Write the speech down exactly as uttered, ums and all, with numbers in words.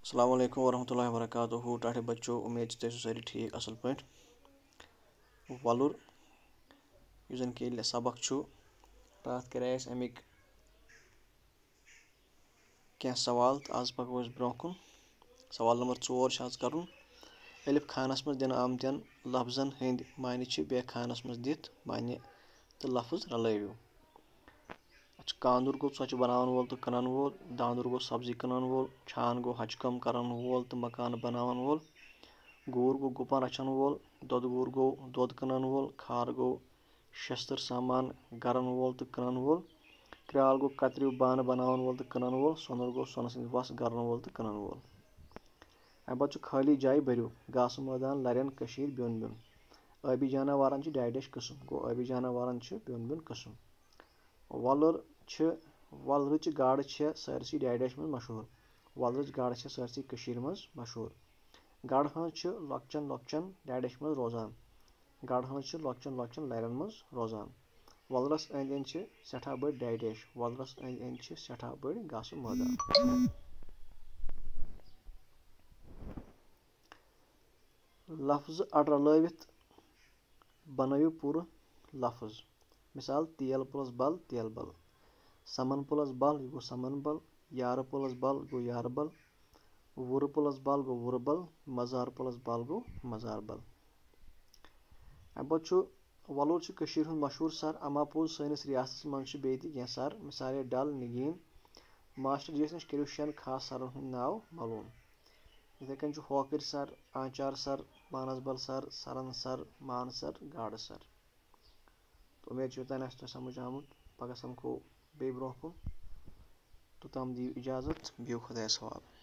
السلام علیکم ورحمۃ اللہ وبرکاتہ۔ ٹاٹھے بچو، امید چھِ تُہۍ ٲسِو سٲری ٹھیٖک، اَصٕل پٲٹھۍ۔ وۄلُر، یُس زَن کہِ ییٚلہِ سبق چھُ، راتھ کَرے اَسہِ اَمِکۍ کینٛہہ سوال، تہٕ آز پَکو أسۍ برٛونٛہہ کُن۔ سوال نمبر ژور چھُ آز کَرُن، الف خانَس منٛز دِنہٕ آمتٮ۪ن لفظن ہٕنٛدۍ معنی چھِ بے خانَس منٛز دِتھ معنی تہٕ لفظ رلٲوِو۔ اَتھ چھُ کانٛدُر گوٚو ژۄچہِ بَناوَن وول تہٕ کٕنَن وول، داندُر گوٚو سبزی کٕنَن وول، چھان گوٚو ہَچہِ کٲم کَرَن وول تہٕ مکانہٕ بَناوَن وول، گوٗر گوٚو گُپَن رَچھَن وول، دۄدٕ گوٗر گوٚو دۄد کٕنَن وول، کھار گوٚو شستٕر سامان گَرَن وول تہٕ کٕنَن وول، کرٛال گوٚو کترِو بانہٕ بَناوَن وول تہٕ کٕنَن وول، سۄنُر گوٚو سۄنہٕ سٕنٛدۍ وَس گَرَن وول تہٕ کٕنَن وول۔ اَمہِ پَتہٕ چھُ خٲلی جایہِ بٔرِو، گاسہٕ مٲدان لَرٮ۪ن کٔشیٖرِ بیوٚن بیوٚن۔ ٲبی جاناوارَن چھِ ڈاے ڈیش قٕسٕم، گوٚو ٲبی جاناوارَن چھِ بیوٚن بیوٚن قٕسٕم۔ وۄلُر چھِ، وۄلرٕچہِ گاڈٕ چھےٚ سٲرسٕے ڈاے ڈیش منٛز مشہوٗر۔ وۄلرٕچ گاڈٕ چھےٚ سٲرسٕے کٔشیٖرِ منٛز مشہوٗر۔ گاڈٕ ہٲنز چھِ لۄکچٮ۪ن لۄکچٮ۪ن ڈاے ڈیش منٛز روزان۔ گاڈٕ ہٲنز چھِ لۄکچٮ۪ن لۄکچٮ۪ن لَرٮ۪ن منٛز روزان۔ وۄلرَس أنٛدۍ أنٛدۍ چھِ سٮ۪ٹھاہ بٔڑۍ ڈاے ڈیش۔ وۄلرَس أنٛدۍ أنٛدۍ چھِ سٮ۪ٹھاہ بٔڑۍ گاسہٕ مٲدان۔ لفظ اَڈ رلٲوِتھ بنٲوِو پوٗرٕ لفظ۔ مثال، تیل پلس بل، تیل بل۔ سمن پلس بل، یہِ گوٚو سمن بل۔ یارٕ پلس بل گوٚو یارٕ بل۔ وُرٕ پلس بل گوٚو وُرٕ بل۔ مزار پلس بل گوٚو مزار بل۔ اَمہِ پتہٕ چھُ، وۄلُر چھُ کٔشیٖرِ ہُنٛد مشہوٗر سر، اما پوٚز سٲنِس ریاستس منٛز چھِ بیٚیہِ تہِ کینٛہہ سر، مثالے ڈل، نگیٖن۔ ماسٹر جی یَس نِش کٔرِو شٮ۪ن خاص سرن ہُنٛد ناو معلوٗم۔ یِتھَے کٔنۍ چھُ ہوکٕرۍ سر، آنچار سر، مانسبل سر، سرن سر، مان سر، گاڈٕ سر۔ تہٕ اُمید چھِ یوٚتام آسہِ تۄہہِ سمجھ آمُت۔ پگاہ سمکھو بیٚیہِ برٛونٛہہ کُن۔ توٚتام دِیِو اِجازت، بِہِو خۄدایَس حوالہٕ۔